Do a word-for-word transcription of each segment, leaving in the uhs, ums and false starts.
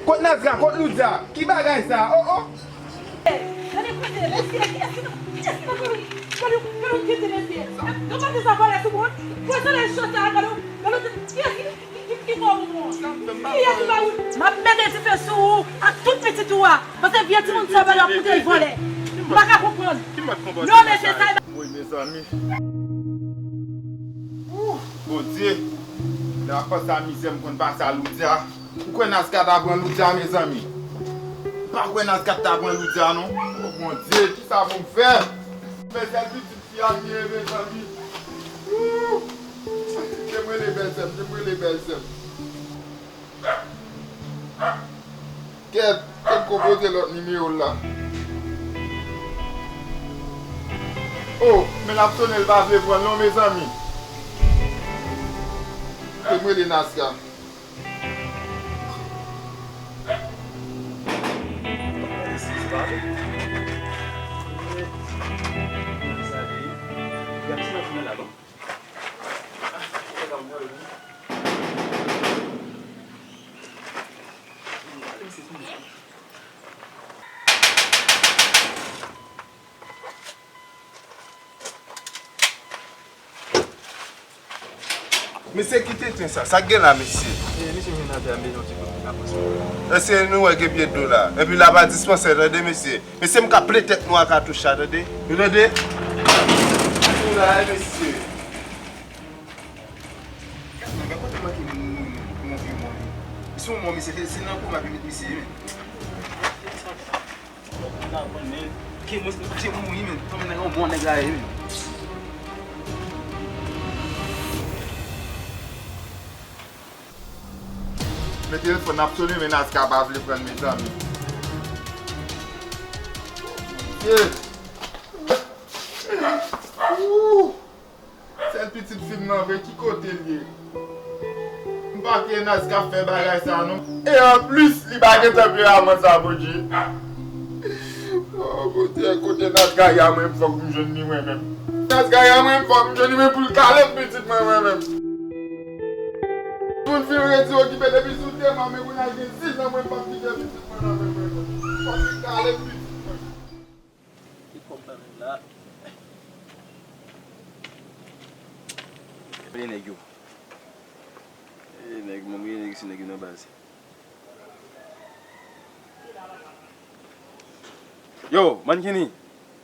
Kot Nazga, kot Loudia? Ki bagay sa? Oh, oh. Gade kote, mesye, kiyès ki nan, kiyès ki nan kòlou, kòlou, kòlou kite mesye? Gade kote sa vòlè sou moun. Pwazone chòt sa, gade, gade, kiyès ki, ki, ki, ki fè w mouri? Kiyès ki ba ou? M ap mete dife sou ou ak tout pitit ou a. Paske vye timoun sa pa ap koute l vòlè. M pa ka konprann. Non, mesye, sa e Woy, mezanmi. Ooh, Bondye. Lè m ap panse a mizè m konn pase a Loudia. Ou kwè Nazga ta pran Loudia, mezanmi? M pa kwè Nazga ta pran Loudia, non. Oh, Bondye, kisa pou m fè? Men sèl pitit fi a m ye, mezanmi. Ooh. Ke m rele bèlsè m, ke m rele bèlsè m. Kèt, kèt konpoze lòt nimewo l la. Oh, men l ap sonnen, l pa vle pran l non, mezanmi. Ke m rele Nazga. Mesye, ki tenten sa? Sa k gen la, mesye? E, mesye, m vin nan tè a, m bezwen yon ti kout men nan pòs mwen. Mesye, nou wè gen pye dlo la. Epi la pa dispansè, tande, mesye. Mesye, m ka plen tèt nou ak katouch sa, tande. Nou tande? Nou la, mesye. Gad, men, gad kote manke moun mouri, moun vye mouri. Se yon mò, mesye, se nan koma yo met misye, men. Gad, men, ke mwen, ke mouri, men. Kòman nèg la yon mò nèg la ye, men. Men telefòn nan ap sonnen, men Nazga pa vle pran l, mezanmi. Bondye! Ooh! Sèl pitit fi m nan vre, ki kote l ye? M pa kwè Nazga ap fè bagay sa non. E anplis, li pa gen tanperaman sa, Bondye. Oh, Bondye, kote Nazga ye a, mwen, fòk m jwenn li mwen menm. Nazga ye a, mwen, fòk m jwenn li mwen pou l kale m pitit mwen, mwen menm. Moun fin redi okipe depi sou de mwa, men kounye a gen sis zan mwen p ap kite pitit mwen nan men mwen menm. Fòk li kale m pitit mwen. Ki kòb la menm la? Rele nèg yo. E nèg, mwen rele nèg, se nèg yo nan baz. Yo, Mankini,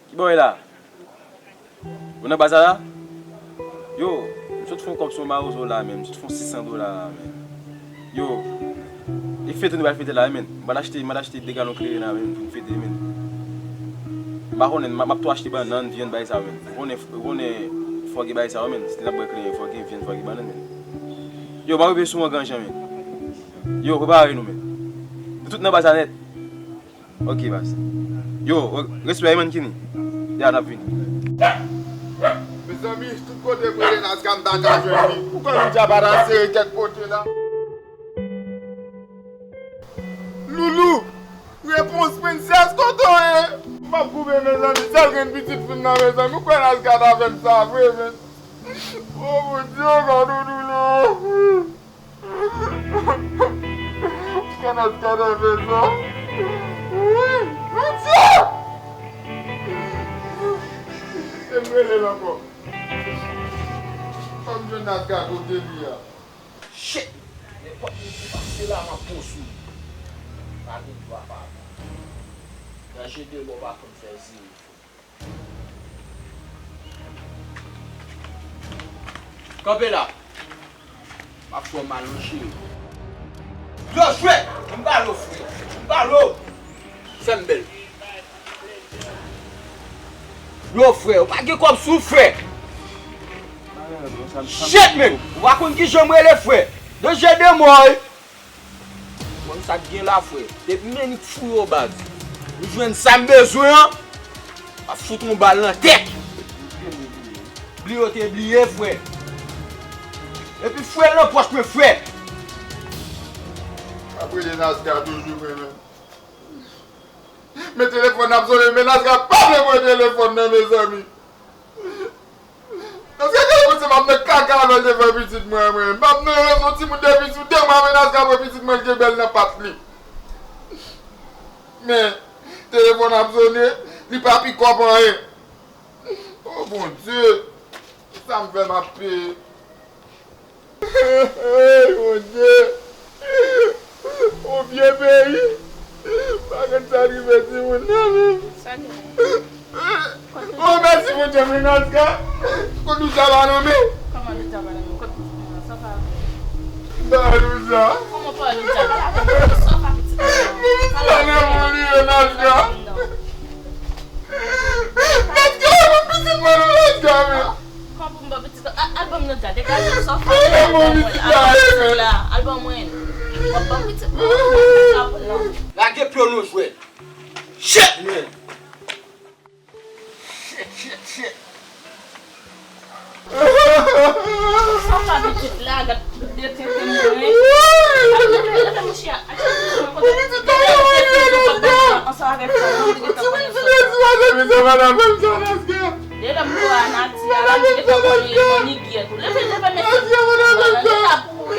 ki bò w ye la? Ou nan baz la la? Yo, m sot fè yon kòb sou yon mawozo la menm, m sot fè yon sis san dola la menm. Yo, e fete nou pral fete la wi menn. M pral achte, m pral achte de galon kleren la menn pou n fete menn. M pa konnen, m ap, m ap tou achte bannann, vyann, bagay sa yo menn. Ou konnen, ou konnen fò gen bagay sa yo menn. Si n ap bwè kleren, fò gen vyann, fò gen bannann menn. Yo, m a rive sou ou an gran jan menn. Yo, prepare nou menn. Nou tout nan baz la nèt. Ok, baz. Yo, respè wi Mankini. Ya, n ap vini. Mezanmi, tout kote m rele Nazga m pa ka jwenn li. Ou kwè Loudia pa ta sere kèk kote la? Loulou, repons, princess, kote w ye? M ap koupe, mezanmi, sèl grenn pitit fi m nan, mezanmi. Ou kwè Nazga ta fè m sa vre, men? Oh, Bondye, gade Loulou. Kenneth, Kenneth, fè sa. Wi, Bondye! E m rele l ankò. Fò m jwenn Nazga kote li a. Shit! Nenpòt moun ki pase la, m ap pran sou li. Pa gen dwa pa pran. Nan je de lò pa konn fè ziri. Kanpe la. M ap fè w mal, wi, cheri. Yo, jwèt! M pale w, frè. M pale w. Fè m bèl. Yo, frè, ou pa gen kòb sou ou, frè. Shit, man! Ou pa konn kijan m rele, frè. De je de mò, wi. Konn sa k gen la, frè. Depi m mennen k fou yo baz. M jwenn sa m bezwen an. M ap fout yon bal nan tèt. Bliye yo te bliye, frè. Epi fouye l nan pòch mwen, frè. M ap rele Nazga toujou, mwen menm. Men telefòn ap sonnen, men Nazga pa vle pran telefòn nan, mezanmi. Nazga gade kote m ap nan kaka avè l devan pitit mwen, mwen. M ap nan rezo timoun depi sou de mwa, men Nazga pran pitit mwen, l kenbe l nan pat li. Men, telefòn ap sone, li pa pikòp anyen. O Bondye, sa m fè m ap peye. Hey, Bondye! On vye peyi! Pa konn sa k rive timoun nan menm. Sa gen? Oh, mèsi Bondye, men Nazca. Kot Louisa pa nan men? Kòman Louisa pa nan men? Kot pitit mwen an? Sa pa vre. Ba Louisa. Kòman pa Louisa? Pale avè m. Sa pa pitit mwen an? Pale avè m. Nazca, ban m pitit mwen non, Nazca, men. Kòman pou m ba pitit la? Al ban m Louisa. Degaje m, sa w fè. Ban m pitit la, men. Al ban mwen. W ap ban m pitit mwen. Lage pye w non, jwèt. Shit, man. Shit, shit, shit. Sa w fè pitit la, gad de tenten mwen. Leve, leve, mouche a. Achte pitit mwen kote. Ansanm avèk sa, mwen, li gentan konnen sa. Depi lè m wè Nati a, la, li gentan konnen mannigyèt ou. Leve, leve, mesye. Leve la pou ou.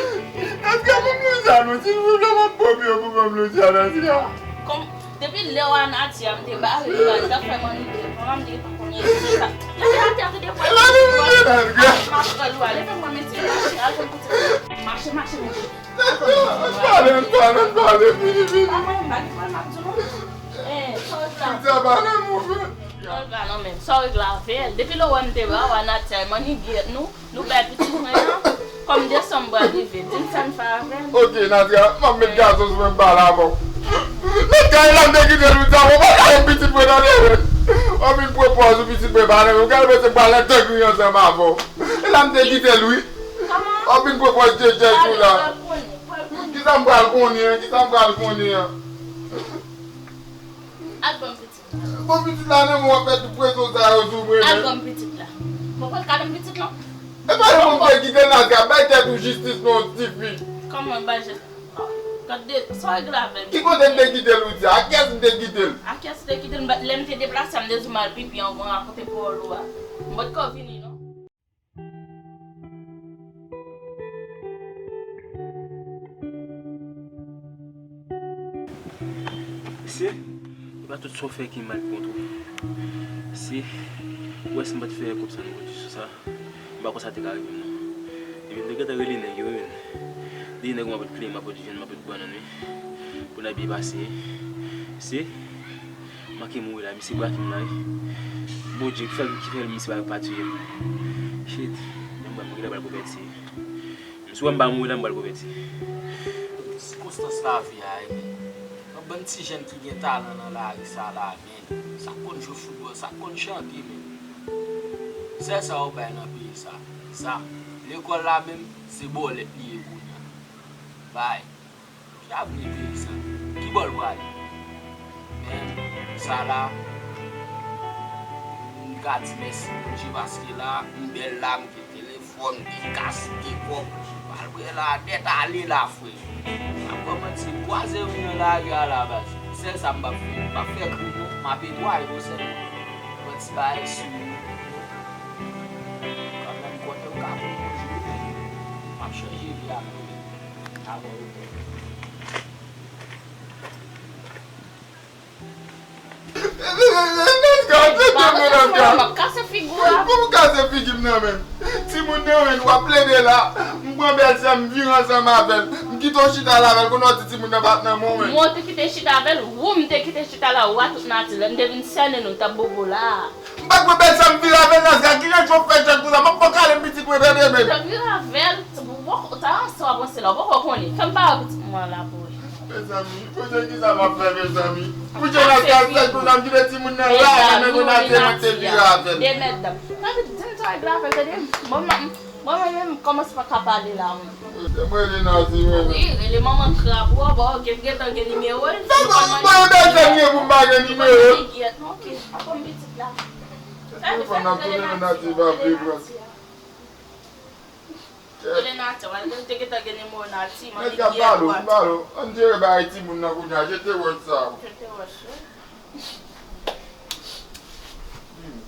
Kòm, depi lè w a Nati a, m te bare l la, li t ap fè mannigyèt. Mama m te pa konnen se sa. Leve atè, tande, pran l. Mache, mache, mache, mache, mache, mache, mache. Ann pale, ann pale, ann pale, vini, vini. Pa mwen, m pa gen pwoblèm ap di nou. Eh, sa w regle avè l? Sa w regle non, men. Sa w regle avè l? Depi lè w wè m te ba w a Nati a, mannigyèt nou. Nou bay pitit mwen an, kòm desanm pral rive, di m sa n fè avè l. Ok, Nadia, m ap met gason sou mwen, m pale avè w. Nadia, e la m te kite l, Nadia, mwen pa ka yon pitit mwen nan men. Ou vin pran pòz ou pitit mwen pa nan men. Ou gade mwen se m pral nan tank ri ansanm avè w. E la m te kite l, wi. Ou vin pran pòz djèdjèd ou la. Kisa m pral konnen an? Kisa m pral konnen an? Al ban m pitit la. Bon, pitit la nan men w ap fè tout presyon sa yo sou mwen, men. Al ban m pitit la. Mwen pral ka ban m pitit lan. E pa yon moun te kite Nazca, bay tèt ou jistis non, tifi. Kòman bay jistis? Gade, sa w regle avè m? Ki kote m te kite l ou di? A kiyès m te kite l? A kiyès ou te kite l? Lè m te deplase a, m te di w m al pipi an, mwen rakonte pawòl ou a. M potko vini, non. Mesye, e pa tout sa w fè ki mal kont ou. Mesye, ou wè si m pa t fè kòb sa nan pwodui sou sa, m pa kwè sa te ka rive m non. Epi m te gentan rele nèg yo, wi. Depi nèg yo m ap plen, m ap jwenn, m ap bannann, wi. Pou n ap byen pase, wi. Mesye, manke mouri la, misye brake m la, wi. Bondye ki fè, ki fè misye pa, pa tiye m. Shit, menm mwen, mwen genlè pral konvèti. Si w wè m pa mouri la, m pral konvèti. Sikonstans lavi a, wi. Yon bann ti jèn ki gen talan nan lari sa la, men. Sa k konn jwe foutbòl, sa k konn chante, men. Sèl sa yo bay nan peyi sa. Sa. Lekòl la menm, se bòlèt li ye kounye a. Bay. Ki avni peyi sa? Ki bò l prale? Men, sa la, m ka di mèsi Bondye paske la, m bèl la, m gen telefòn, m gen kas, m gen kòb. Malgre la, dèt ale la, frè. M ap ba w manti, m kwaze moun nan lari a la, baz. Sèl sa m p ap fè. M p ap fè krim non, m ap netwaye yo sèlman. Pran ti bagay sou yo. Kanmenm, kote m ka pran yon jou, m ap chanje vi a mwen menm. Avè w. Pou m kase figi w a. Pou m kase figi m nan, men. Timoun nan, men, w ap plede la. M pran bèlsè m, m vire ansanm avè l. M kite w chita la avè l, konnen w di timoun nan pa t nan men w, men. Mwen te kite chita avè l, ou m te kite chita la, ou a tout nati. Lè m te vin sènen nou, l t ap bobo la. M pa t wè bèlsè m vire avè l, Nazca, ki jan w fè jèt konsa? M ap fè w kale m pitit mwen, tande, men. Ou te vire avè l, ou ta ansanm avanse la, ou poko konnen. Fè m pa wè pitit mwen la pou ou. Mezanmi, Bondye, kisa m ap fè, mezanmi? Pou jan Nazca fè sèl konsa, m kite timoun nan la, men mwen Nazca, mwen te vire avè l. De mèdam. Tande, di m sa regle avè l, tande. Bon, m, Mwen menm, m kòmanse pa ka pale la, mwen. Mwen rele Nazi, mwen. Wi, rele manman krab ou a, bon, gen, gentan gen nimewo l. Sa bon, bon, bèlsè m ye pou m pa gen nimewo l. Mwen gen nimewo l. Telefòn nan tounen, men Nazi pa vle pran. Rele Nazi, wè, te gentan gen nimewo Nazi, mwen gen balo, balo. Ann jere bagay timoun nan kounye a, jete wòch sa. Jete wòch, wi. Hmm.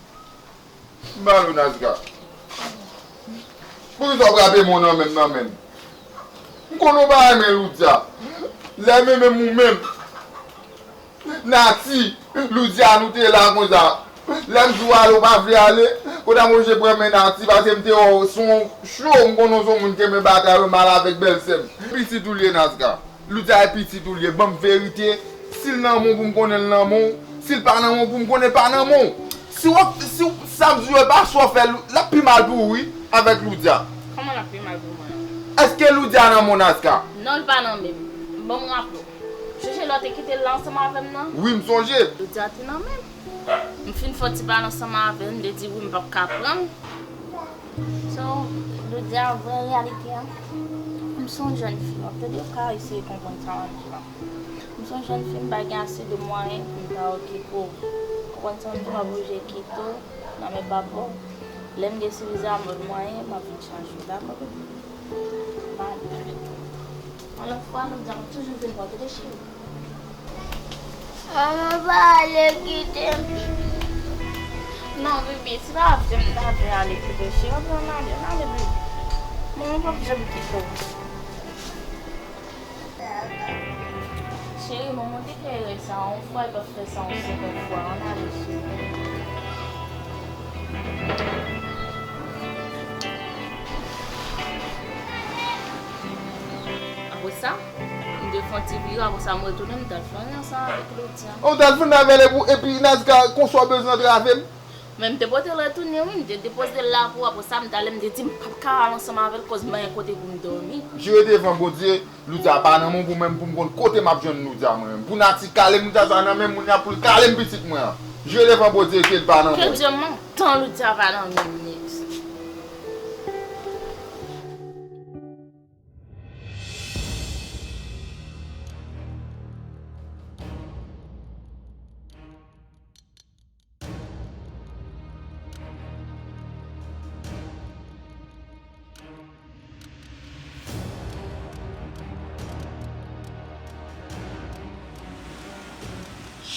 M ba nou Nazca. Poukisa w frape m nan men m nan menm? M konnen w pa renmen Loudia. Lè menm menm ou menm. Nati, Loudia, nou te la konsa. Lè m di w ale, w pa vle ale. Kounye a m oblije pran men Nati, paske m te wè w se yon cho, m konnen w se yon moun ki renmen batay, renmen ale avèk bèlsè m. Pitit ou l ye, Nazka. Loudia e pitit ou l ye, ban m verite. Si l nan men w pou m konnen l nan men w. Si l pa nan men w pou m konnen l pa nan men w. Si w, si w, sa m di w e pa sa w fè, l ap pi mal pou ou wi, avèk Loudia. Kòman l ap pi mal pou mwen? Èske Loudia nan men w, Nazka? Non, l pa nan men m. Ban m raple w. Chèche lè w te kite l la ansanm avè m nan? Wi, m sonje. Loudia te nan men m. M fin fè yon ti pale ansanm avè l, m te di wi, m p ap ka pran l. So, Loudia, vrè reyalite a, m se yon jèn fi, w ap tande, w ka eseye konprann sa m ap di la. M se yon jèn fi, m pa gen ase de mwayen pou m ta okipe w. Konprann sa m di w, m ap oblije kite w nan men papa w. Lè m gen sifizan mwayen, m ap vin chache w, dakò, bebe? Bye. Yon lòt fwa, Loudia, m ap toujou vin wè w, tande, cheri. Manman pa ale kite m. Non, bebe, se pa vre m ta vle ale kite w, cheri. Ann ale, ann ale, bebe. Manman p ap janm kite w. Cheri, manman te fè erè sa a yon fwa, li p ap fè sa yon senkant fwa. Ann ale, cheri. Apre sa, m te fè yon ti vire, apre sa, m retounen, m t al fè anyen ansanm avèk Loudia. Ou t al fè anyen avè l epi, epi Nazka, konsa w bezwen antrave m? Men m te pote l retounen, wi, m te depoze l la pou, apre sa, m t ale, m te di, m p ap ka al ansanm avè l, koz m pa gen kote pou m dòmi. Jire devan Bondye, Loudia pa nan men w pou mwen, pou m konn kote m ap jwenn Loudia mwen menm. Pou Nati kale m, Loudia sa nan men moun nan pou l kale m pitit mwen an. Jire devan Bondye ke l pa nan men w. Ke Dye mantan Loudia pa nan men m, Nix.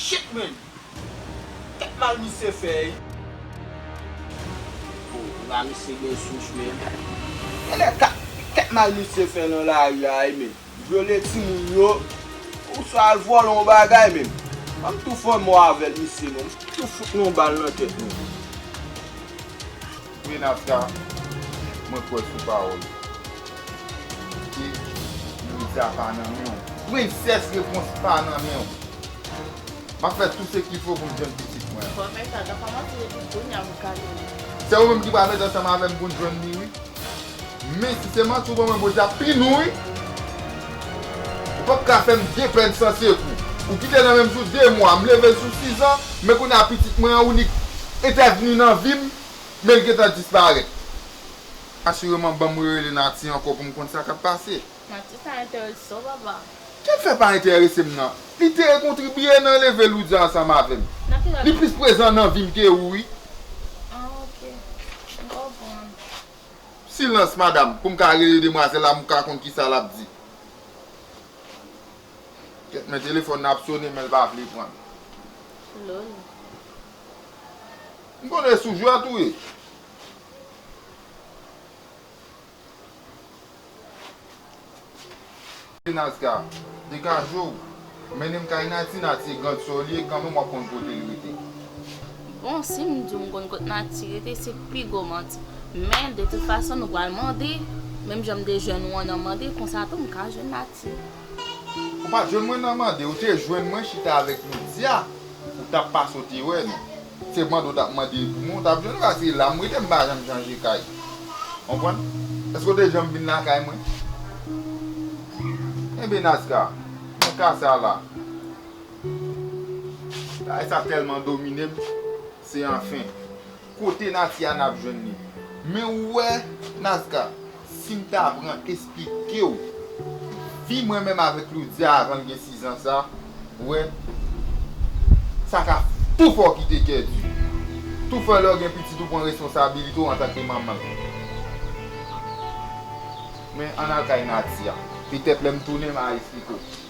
Shit, man! Tèt mal misye fè, wi. Oh, la misye gen souch, man. Genlè ka-, tèt mal misye fè nan lari a, wi, man. Vyole timoun yo, oswa al vòlè yon bagay, man. Ban m tou fè mò avè l, misye, non. M tou fout nou yon bal nan tèt, non. Wi, Nazka, mwen kwè sou pawòl ou. E Loudia pa nan men w. Prensès Repons pa nan men w. M ap fè tout se ki fo pou m jwenn pitit mwen an. Pwofesè, sa pa manti, depi kounye a m kale. Se ou menm ki pral mete ansanm avè m pou n jwenn li, wi. Men si se manti ou ban mwen, Bondye ap pini w, wi. Ou p ap ka fè m de pèn san sekou. Ou kite nan men m sou de mwa, m leve l sou sizan, men kounye a pitit mwen an inik entèvni nan vi m, men l gentan disparèt. Asireman, ban m rele Nati ankò pou m konn sa k ap pase. Nati sa enterese w, papa? Kèt fè pa enterese m nan? Li te kontribiye nan leve Loudia ansanm avè m. Li plis prezan nan vi m ke ou, wi. Ah, ok. M konprann. Silans, madanm, pou m ka rele demwazèl la, m ka konn kisa l ap di. Kèt, men telefòn nan ap sone, men l pa vle pran. Lolo. M konnen sou jwèt ou ye. Nazka, degaje w, mennen m kay Nati, Nati e grandsè w li ye, kanmenm w ap konn kote l rete. Bon, si m di w m konn kot Nati rete, se pi gwo manti. Men, de tout fason, nou pral mande, menm jan m te jwenn ou an nan mande, konsa tou m ka jwenn Nati. Ou pa t jwenn mwen nan mande, ou te jwenn mwen chita avèk Loudia. Ou t ap pase w te wè nou. Se mande w t ap mande pou mwen, ou t ap jwenn, paske la m rete, m pa janm chanje kay. Konprann? Èske w te janm vin lakay mwen? Enben, Nazka, nan ka sa la, bagay sa tèlman domine m, se anfen. Kote Nati a n ap jwenn li? Men ou wè, Nazka, si m ta pran esplike w vi mwen menm avèk Loudia avan l gen sizan sa, ou wè, sa ka tou fè w kite kè di. Tou fè lè w gen pitit ou pran responsabilite w antanke manman l. Men ann al kay Nati a. Petèt lè m tounen, m a esplike w.